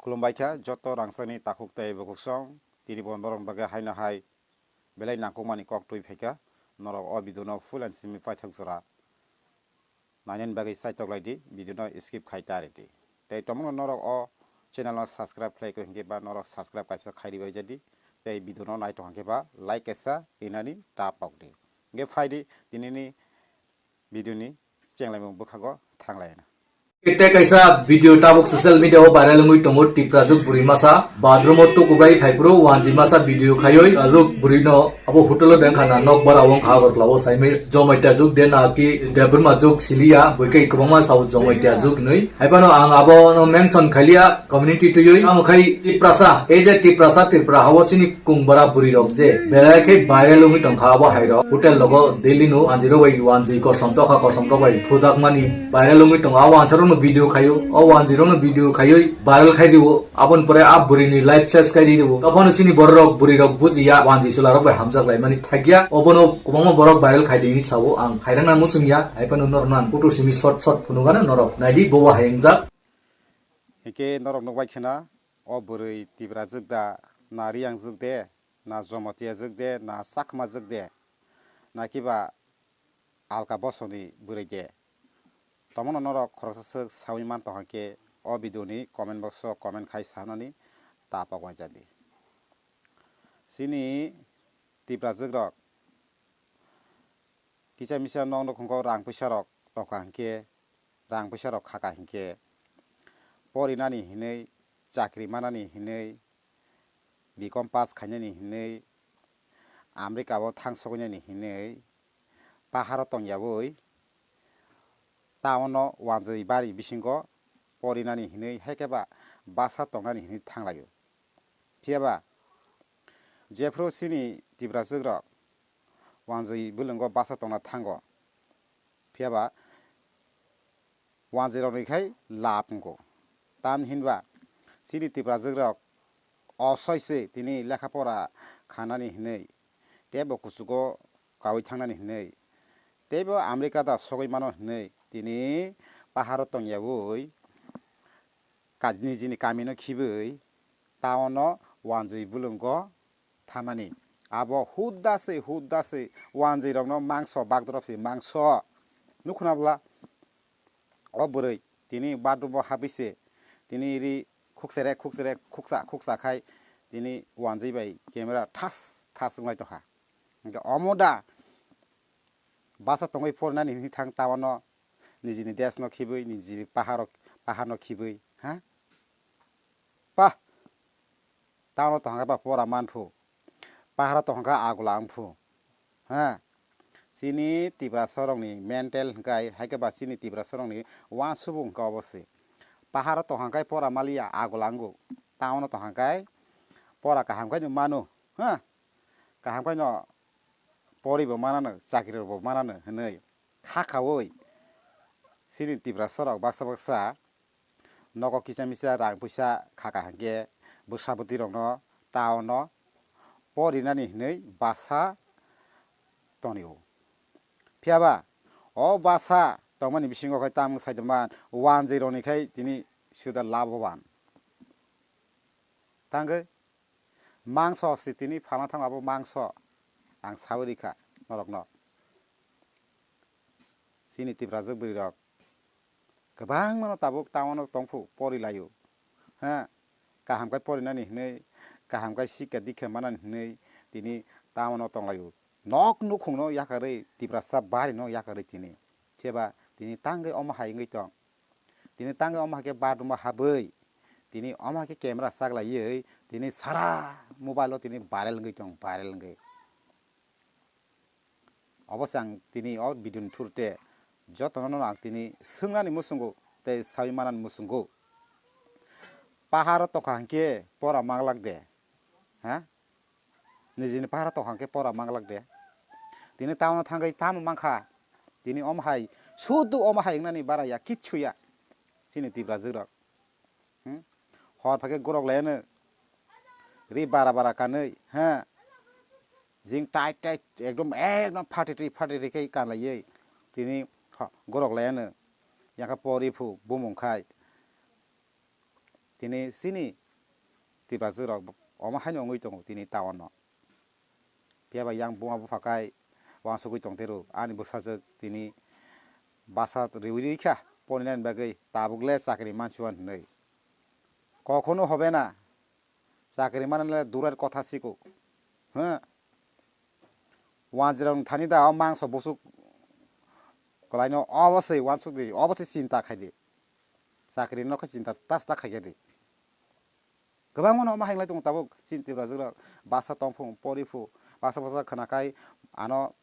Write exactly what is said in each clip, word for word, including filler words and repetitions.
Khulumbai kha joto rangchakni takhuk tei bukhuk song, tini bo norok bagwi haino hai belai nangkukmani kok twi phaikha. Norok o video no full and simi paithak jora nainani bagwi chaitok lai di, video no skip khai ta ri di. Tei tomungno norok o channel no subscribe khlai kho hinkhe ba norok subscribe kaisa khai ribai jadi, tei video no naitok hinkhe ba like kaisa rinani ta pok di. Hinkhe phai di tinini video ni chenglaimung bwkhago thanglaina. Tei kaisa video tabuk social media o viral wngwi tongo, Tiprajwk bwrwi masa bathroom o tukubai phaiphuru wanji masa video khaiwi ajwk bwrwi no abo hotel o dengkha na nok bara wngkha Agartala o saimwi Jomaitia jwk de na ki Debbarma jwk siliya bwkhe kwbangma sao Jomaitia jwk hinwi. Haiphano ang abo no mention khailiya community twiwi, tamo khai Tiprasa, ei je Tiprasa Tripura hao chini kung bara bwrwi rok je belai khe viral wngwi tongkha abo hai rok. Hotel logo daily no wanji rok bai wanji kosom tokha, kosom rok bai thujakmani viral wngwi tongo. Abo wansa rok no video khaio, o wanji rok no video khaioi viral khai dio. Aboni pore a bwrwi ni life ses khai dio. Tophano chini borok rok bwrwi rok bujiya wanji chwla rok bai hamjak lai mani thakya. Obono kwbangma borok viral khai di hinwi sao, ang khairang na muchung ya, hai phano norok nan kutu simi short short phunukgana norok naidi bobo hai wngjak. Hike norok nukbai khena o bwrwi Tiprajwk da, na Riyangjwk de, na Jamatia jwk de, na Chakma jwk de, na kiba alka bosoni bwrwi de. Tomono norok khoroksa swk sawi man tongkha khe o video ni comment box o comment khai sanani ta pok waijadi. Chini Tiprajwk rok kisa misa nok nukhungo rang puisa rok tongkha hinkhe, rang puisa rok khaka hinkhe, porinani hinwi, chakri manani hinwi, bikom pass khainani hinwi, America o thang sogwinani hinwi, paharo tongyawi, town o wanjwi bari bisingo porinani hinwi, hai khe ba basa tongnani hinwi thanglaio. Phiya ba jephru chini Tiprajwk rok wanjwi bwlwngo basa tongna thango, phiya ba wanjwi rokni khai lab wngo. Tamni hinba chini Tiprajwk rok osoi se tini lekha pora khanani hinwi, teibo kuchugo kawi thangnani hinwi, teibo America da sogwi mano hinwi tini paharo tongyawi ka-, nijini kamino khibwi town o wanjwi bwlwngo thamani. Abo hudda se, hudda se wanjwi rokno mangso, bagdrop se mangso. Nukhuna bwla o bwrwi tini bathroom o habwi se tini ri khukserek, khukserek, khuksa, khuksa khai tini wanjwi bai camera thas, thas wnglai tongkha. Hinkhe omo da basa tongwi porinani hinwi thang town o nijini desh no khibwi, nijini paharo, pahar no khibwi, ha? Pa! Town o tongkha ba pora manphu, paharo tongkha agola wngphu, ha? Chini Tiprasa rokni mental hinkhai, hai khe ba chini Tiprasa rokni wansubung hinkhai obo se. Paharo tongkha khai pora maliya agola wngo, town o tongkha khai pora kaham khai no mano, ha? Kaham khai no poribo manano, chakri rokbo manano hinwi kha khaui chini Tiprasa rok baksa baksa nogo kisa misa rang puisa khaka hinkhe bwsa bwtwi rokno town o porinani hinwi basa tonio. Phiya ba o basa tongmani bisingo khai tamung saijaman wanjwi rokni khai tini suda laboban. Tangwi mangso se tini phalna thang abo mangso ang sawi rikha norokno. Chini Tiprajwk bwrwi rok kwbangmano tabuk town o tongphu pori laio, ha? Kaham khai porinani hinwi, kaham khai sikha dikha manani hinwi tini town o tonglaio. Nok nukhungno yakarwi Tiprasa barino yakarwi tini. Phiya ba tini tangwi omo hai wngwi tong. Tini tangwi omo hai khe bathroom o habwi tini omo hai khe camera chaklaiwi tini sara mobile o tini viral wngwi tong, viral wngwi. Obo se ang tini o video ni through te jotono no ang tini swngnani muchungo tei sawi manani muchungo. Paharo tongkha hinkhe pora manglak de, ha? Nijini paharo tongkha hinkhe pora manglak de. Tini town o thangwi tamo mankha? Tini omo hai, sudu omo hai wngnani bara ya, kichu ya. Chini Tiprajwk rok. Hmm? Hor phai khe gorok lai ano. Ri bara bara kanwi, ha? Jing tight tight, ekdom, ekdom phatitri phatitri khe kanlaiwi. Tini ho-, gorok lai ano. Yang khe pori phu bumung khai. Tini chini Tiprajwk rok omo haino wngwi tongo tini town no. Phiya ba yang buma bupha kai wansugwi tongtero ani bwsajwk tini basa riwi rikha porinani bagwi tabuk le chakri mansuan hinwi. Kokhono hobe na chakri mananle durar kotha siko. Huh? Wanjirok thani da o mangso busuk kwlaino oboswi wansuk di oboswi chinta khai di. Chakri no khe chinta tas ta khai di. Kwbangma no omo hai wngwi tongo tabuk chini Tiprajwk rok basa tong phung pori phu basa basa khwna khai ano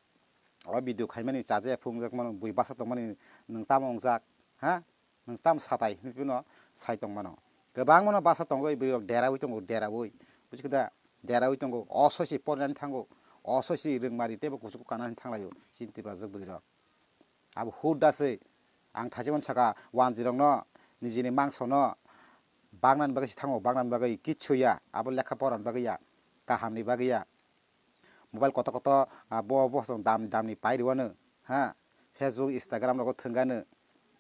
o video khaimani chajakya phung jak mano bui basa tongmani nwng tamo wngjak ha nwng tamo satai hinwi phano sai tong mano kwbangma no basa tongwi bwrwi rok deraui tongo deraui buji khe da deraui tongo osoisi porinani thango osoisi rwngmari teibo kuchugo kanani thanglaio chini Tiprajwk bwrwi rok. Abo hudda se ang thaichikmani saka wanjirokno nijini mangsono bangnani bagwi se thango, bangnani bagwi kichu ya, abo lekha porani bagwi ya, kahamni bagwi ya. Mobile kotor kotor, ah, bo bo dam damni pai rwano ha, Facebook, Instagram rogo thwngano.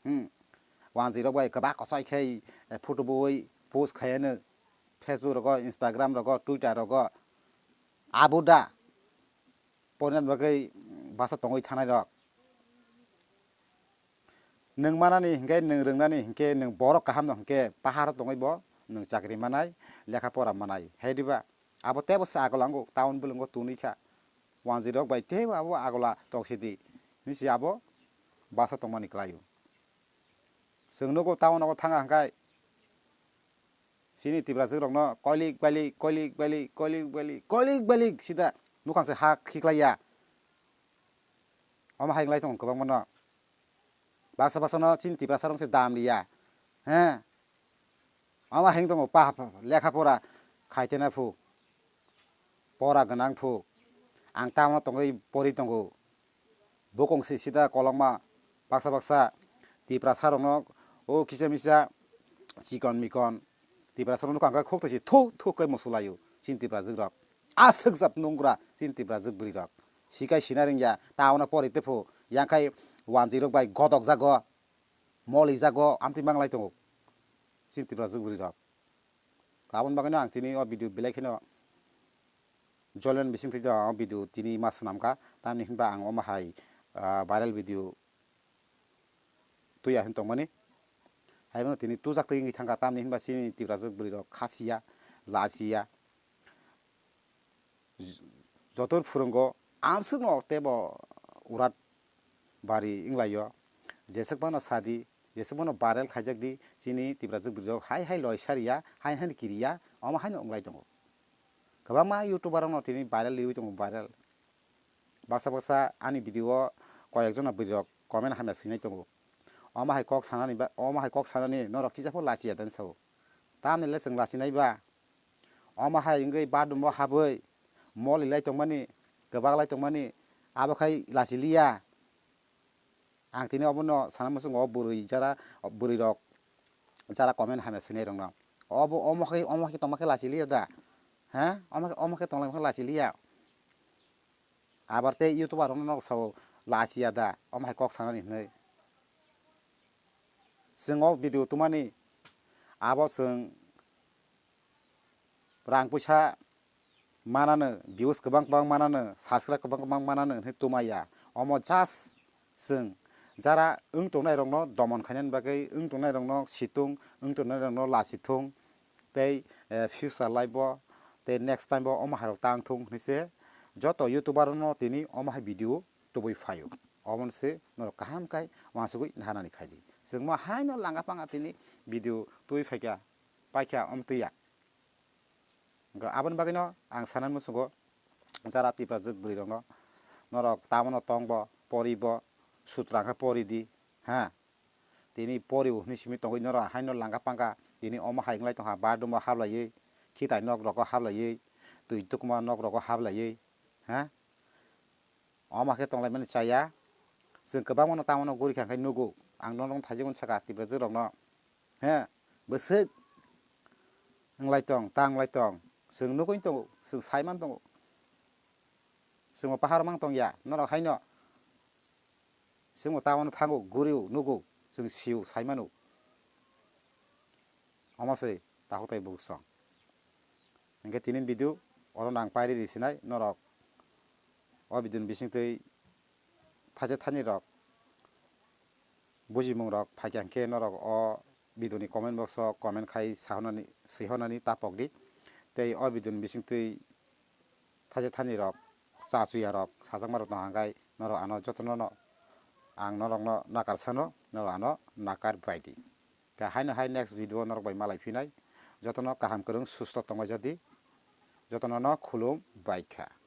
Hmm. Wanjirok bai kwbak kochai khai, eh, photo bui post khaiano Facebook rogo, Instagram rogo, Twitter rogo. Abo da porinani bagwi basa tongwi thanai rok. Nwng manani hinkhe nwng rwngnani hinkhe nwng borok kaham no hinkhe paharo tongwi bo nwng chakri manai lekha pora manai hai diba abo teibo se agola wngo town bwlwngo tunwi kha wanjwi rok bai teibo abo agola tongsidi hinwi se abo basa tongmani kwlaio. Chwng nugo town nogo thanga hwnkhe chini Tiprajwk rokno koilik bailik koilik bailik koilik bailik koilik bailik sida mukhang se ha khiklaiya. Omo hai wnglaitong kwbangma no. Baksa baksa no chini Tiprasa rok se dam liya. He? Omo hai wngtongo pa, pa, lekha pora khaitena phu. Pora gwnang phu. Ang tamo tongwi pori tongo. Bokong se sida kolokma baksa baksa Tiprasa rokno o kisa misa chikon mikon Tiprasa rokno nukha hwnkhe khok twi se thu thu khe musu laio chini Tiprajwk rok. Aswk jat nungra chini Tiprajwk bwrwi rok. Sikai sina ringya, taono pori tepho, yang khai wanjwi rok bai godok jago, moli jago, amtwi manglai tongo chini Tiprajwk bwrwi rok. Aboni bagwino ang tini o video belai kheno jolwen bising twi o video tini ma swnam kha, tamni hinba ang omo hai, ah, viral video tuya hin tongmani. Haibono tini tujak twi wngwi thangkha, tamni hinba chini Tiprajwk bwrwi rok khasiya, lachiya. J-, joto phwrwngo amswkno teibo urat bari wnglaio. Jeswk phano sadi, jeswk phano viral khaijak di, chini Tiprajwk bwrwi rok hai hai loi sariya, hai hai kiriya, omo haino wnglai tongo. Kwbangma YouTuber rokno tini viral riwi tongo, viral. Baksa baksa ani video o koyek jona bwrwi rok comment hamya swinai tongo. Omo hai kok sanani ba, omo hai kok sanani norok kisa pho lachiya dan sao. Tamni le chwng lachinai ba. Omo hai wngwi bathroom o habwi moli lai tongmani, kwbak lai tongmani, abo khai lachiliya. Ang tini obono sana muchungo bwrwi jara, bwrwi rok jara comment hamya swinai rokno. Obo omo khe, omo khe tongma khe lachiliya da? Ha? Omo khe, omo khe tonglaima khe lachiliya? Abar tei YouTuber rokno nok sao lachiya da? Omo hai kok sanani hinwi. Chwng o video tumani abo chwng rang puisa manano, views kwbang kwbang manano, subscribe kwbang kwbang manano hinwi tumaya. Omo just chwng jara wng tongnai rokno domon khainani bagwi, wng tongnai rokno situng, wng tongnai rokno lachithung, tei, eh, future life o tei next time o omo hai rok tang thung hinwi se joto YouTuber rokno tini omo hai video tubui phaio. Omo se norok kaham khai uansugui naharnani khai di. Chwng mo haino langa panga tini video tubui phaikha, paikha omo twiya. Hwnkhe aboni bagwino ang sanani muchungo, jara Tiprajwk bwrwi rokno, norok tamono tong bo, pori bo, sutra khe pori di, ha. Tini pori o hinwi simi tongwi norok haino langa panga, tini omo hai wng lai tongkha, bathroom o hablaiwi, khitai nok rogo hablaiwi, twi tukuma nok rogo hablaiwi, ha. Omo khe tonglaimani chaya. Chwng kwbangmano tamono guri kha khe nugo. Ang nono thaijakmani saka Tiprajwk rokno. He, bwswk wng lai tong, ta wng lai tong. Chwng nugwi tongo, chwng sai man tongo. Chwngbo paharo mang tong ya, norok haino. Chwngbo tamono thango, gurio, nugo, chwng sio, sai mano. Omo se. takhuk tai buksong. Hingke tini video oro nang pairi risinai norok o video ni bisingtwi thaje thani rok bujimung rok phaikha hingke norok o video ni comment box o comment khai sahonani swihonani tapok di. Tei o video ni bisingtwi thaje thani rok, cha chuya rok, sajakma rok tong hangkai norok ano jotono no ang norok no nakar sano, norok ano nakar bai di. Tei haino hai next video norok bai malai phinai, jotono kaham kwrwng susto tongoi jadi, jotono no khulum bai kha.